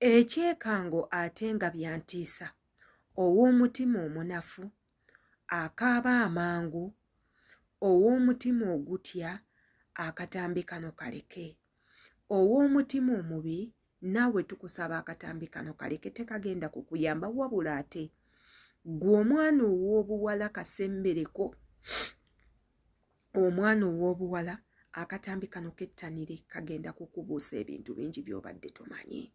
Ekyekango ate nga bya ntiisa, ow'omutima omunafu, akaaba amangu, ow'omutima ogutya, akatambi kano kaleke. Ow'omutima omubi naawe tukusaba akatambi kano kaleke tekagenda kukuyamba wabula ate ggwe omwana ow'obuwala kasembereko. Omwana ow'obuwala akatambi kano kettanire kagenda kukubuusa ebintu bingi by'obadde tomanyi.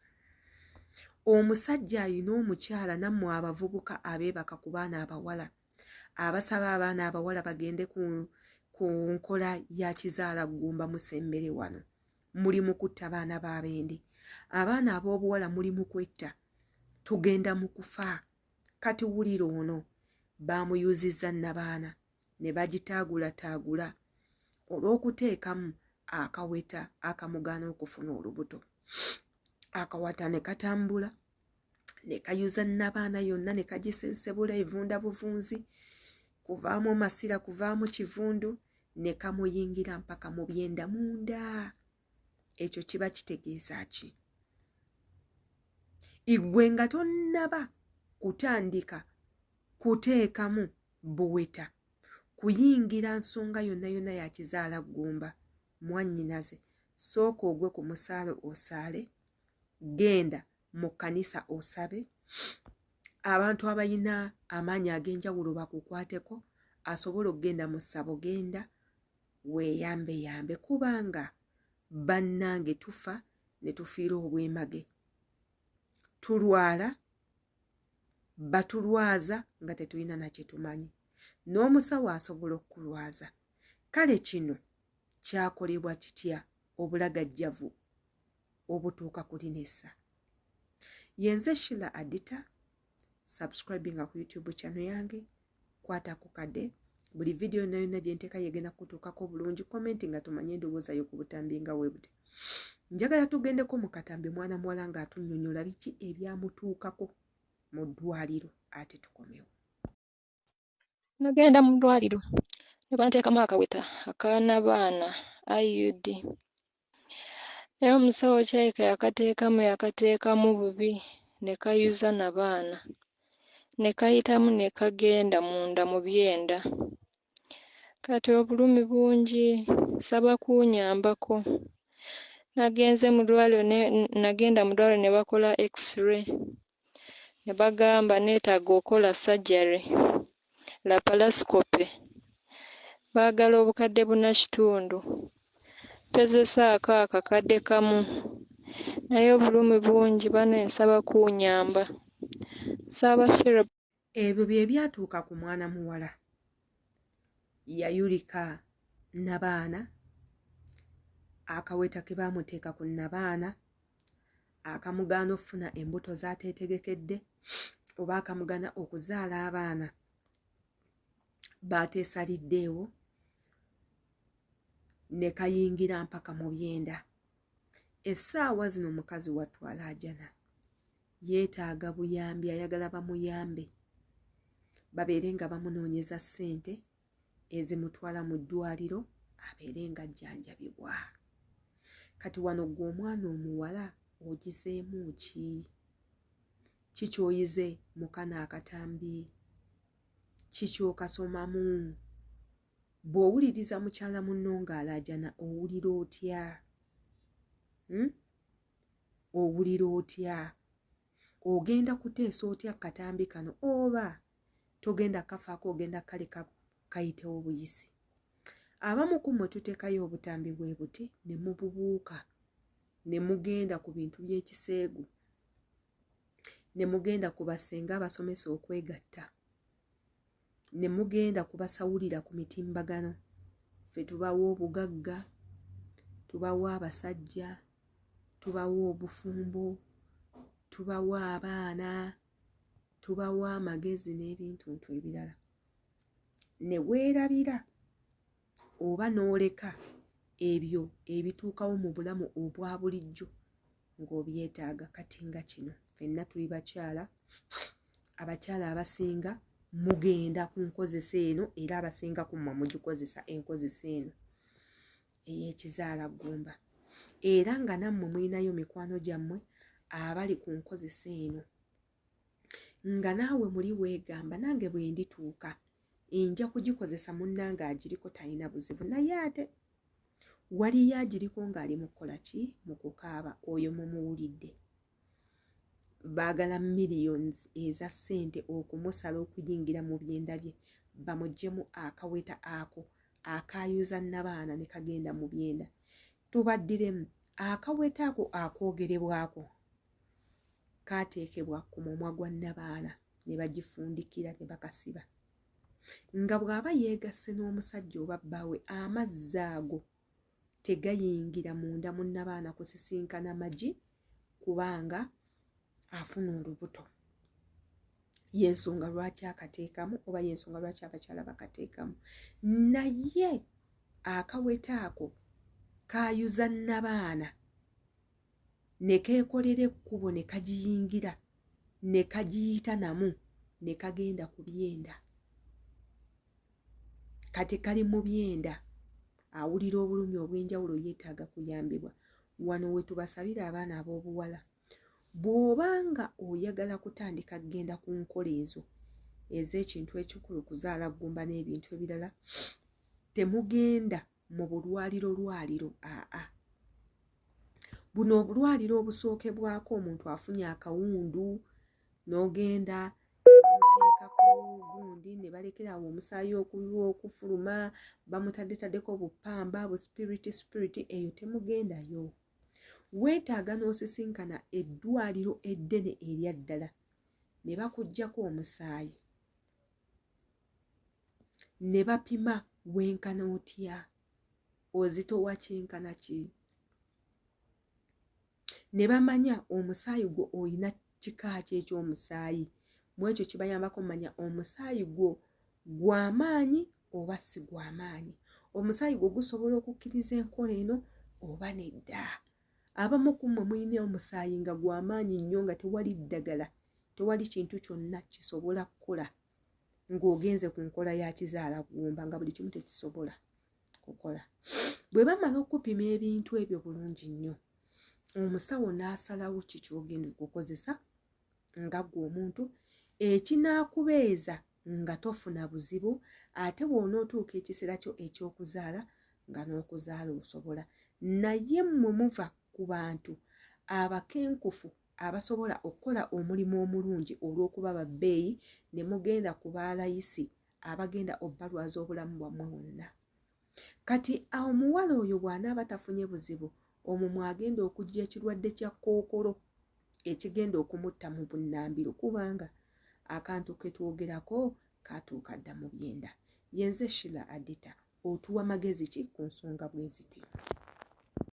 Omusajja alina omukyala nammwe abavubuka abeebaka ku baana abawala abasaba abaana abawala bagende ku, ku nkola ya kizaala ggumba musembere wano muli mu kutta baana b'abendi abaana ab'obuwala muli mu kwetta tugenda mu kufa kati wulira ono baamuyuzizza nnabaana ne bagitaagulataagula olw'okuteekamu akaweta akamugaana okufuna olubuto. Akawata ne katambula ne kayuza nnabaana yonna ne kagisensebula evunda buvunzi, kuvaamu masira, kuvaamu kivundu, ne kamuyingira mpaka mu byenda munda. Ekyo kiba kitegeeza ki? Iggwe nga tonnaba kutandika kuteekamu buweta kuyingira nsonga yonna yonna ya kizaala ggumba, mwannyinaze sooka ogwe ku musaalo osaale, genda mu kkanisa osabe, abantu abalina amaanyi ag'enjawulo bakukwateko, asobola okugenda mu ssabo genda weeyambeyambe kubanga bannange tufa ne tufiira obwemage, tulwala batulwaza nga tetulina na kye tumanyi n'omusawo asobola okukulwaza kale kino kyakolebwa kitya obulagajjavu obutuuka ku linessa yenze Shila Adita subscribinga ku YouTube channel yange kwata ku kade buli vidiyo yonna yonna gye nteeka yegenda kutuukako bulungi komenti nga tumanye endowooza yo ku butambi nga webuti njagala tugendeko mu katambi mwana muwala ng'atunnyonnyola biki ebyamutuukako mu ddwaliro ate tukomewo. Nagenda mu ddwaliro ne banteekamu akaweta ak'anabaana IUD naye omusawo kirabika yakateekamu yakateekamu bubi ne kayuza nabaana ne kayitamu ne kagenda munda mu byenda. Kati obulumi bungi nsaba kunyambako. Nagenze mu ddwaliro ne nagenda mu ddwaliro ne bakola X-ray ne bagamba neetaaga okola surgery laparoscopy. Baagala obukadde buna kitundu. Mpezesaako akakadde kamu naye obulumi bungi bane nsaba kunyamba. Nsaba therapy. Ebyo bye byatuuka ku mwana muwala. Yayulika nnabaana, akaweta ke baamuteeka ku nnabaana akamugaana okufuna embuto z'ateetegekedde oba akamugaana okuzaala abaana b'ateesaliddeewo ne kayingira mpaka mu byenda. Essaawa zino mukazi wattu alaajana. Yeetaaga buyambi ayagala bamuyambe babeere nga bamunoonyeza ssente ezimutwala mu ddwaliro abeere nga ajjanjabibwa. Kati wano ggwe omwana omuwala ogizeemu ki? Ki ky'oyize mu kano akatambi? Ki ky'okasomamu? Bw'owuliriza mukyala munno ng'alaajana owulira otya? Hmm? Owulira otya? Ogenda kuteesa otya katambi kano oba togenda kafaako ogenda kaleka kayitewo buyisi? Abamu ku mmwe tuteekayo obutambi bwe buti ne mububuuka ne mugenda ku bintu by'ekiseegu ne mugenda ku basenga abasomesa okwegatta ne mugenda ku basawulira ku mitimbagano. Ffe tubawa obugagga, tubawa abasajja, tubawa obufumbo, tubawa abaana, tubawa amagezi n'ebintuntu ebirala. Ne weerabira oba n'oleka ebyo ebituukawo mu bulamu obwa bulijjo ng'obyetaaga. Kati nga kino ffenna tuli bakyala, abakyala abasinga mugenda ku nkozesa eno era abasinga ku mmwe mugikozesa enkozesa eno ey'ekizaala ggumba era nga nammwe mulinayo mikwano gyammwe abali ku nkozesa eno nga naawe muli weegamba nange bwe ndituuka nja kugikozesa munnange agiriko talina buzibu naye ate waliyo agiriko ng'ali mu kukola ki mu kukaaba oyo mumuwulidde baagala millions eza ssente okumusala okuyingira mu byenda bye bamuggyemu akaweta ako akayuza nnabaana ne kagenda mu byenda tubaddiremu akaweta ako akoogerebwako kaateekebwa ku mumwa gwa nnabaana ne bagifundikira ne bakasiba nga bw'aba yeegasse n'omusajja oba bbaawe amazzi ago tegayingira munda mu nnabaana kusisinkana magi kubanga afuna olubuto y'ensonga lwaki akateekamu oba y'ensonga lwaki abakyala bakateekamu naye akaweta ako kaayuza nnabaana ne keekolera ekkubo ne kagiyingira ne kagiyita namu ne kagenda ku byenda kati kali mu byenda awulira obulumi obw'enjawulo yeetaaga kuyambibwa wano we tubasabira abaana ab'obuwala bw'oba nga oyagala kutandika kugenda ku nkola ezo ez'ekintu ekikulu kuzaala ggumba n'ebintu ebirala temugenda mu bulwaliro lwaliro aa buno obulwaliro obusookebwako omuntu afunye akawundu n'ogenda bamuteekako gundi ne balekera awo omusaayi okufuluma bamutaddetaddeko bupamba bu spirit spirit eyo temugendayo weetaaga n'osisinkana eddwaliro eddene erya ddala ne bakuggyako omusaayi ne bapima wenkana otya ozitowa kyenkana ki ne bamanya omusaayi gwo olina kika ki eky'omusaayi mu ekyo kibayambako manya omusaayi gwo gw'amaanyi oba si gw'amaanyi omusaayi gwo gusobola okukkiriza enkola eno oba nedda abamu ku mmwe mulina omusaayi nga gw'amaanyi nnyo nga tewali ddagala tewali kintu kyonna kisobola kukola ng'ogenze ku nkola ya kizaala ggumba nga buli kimu tekisobola kukola bwe bamala okupima ebintu ebyo bulungi nnyo omusawo n'asalawo ki ky'ogenda okukozesa nga ggwe omuntu ekinaakubeeza nga tofuna buzibu ate bw'onootuuka ekiseera kyo eky'okuzaala nga n'okuzaala osobola naye mmwe muva ku bantu abakenkufu abasobola okukola omulimu omulungi olw'okuba babbeeyi ne mugenda ku baalayisi abagenda obbalwaza obulamu bwammwe bwonna kati omuwala oyo bw'anaaba tafunye buzibu omwo mw'agenda okujja ekirwadde kya kookolo ekigenda okumutta mu bunnambiro kubanga akantu ke twogerako katuuka dda mu byenda yenze Shila Adita otuwa magezi ki ku nsonga bwe ziti.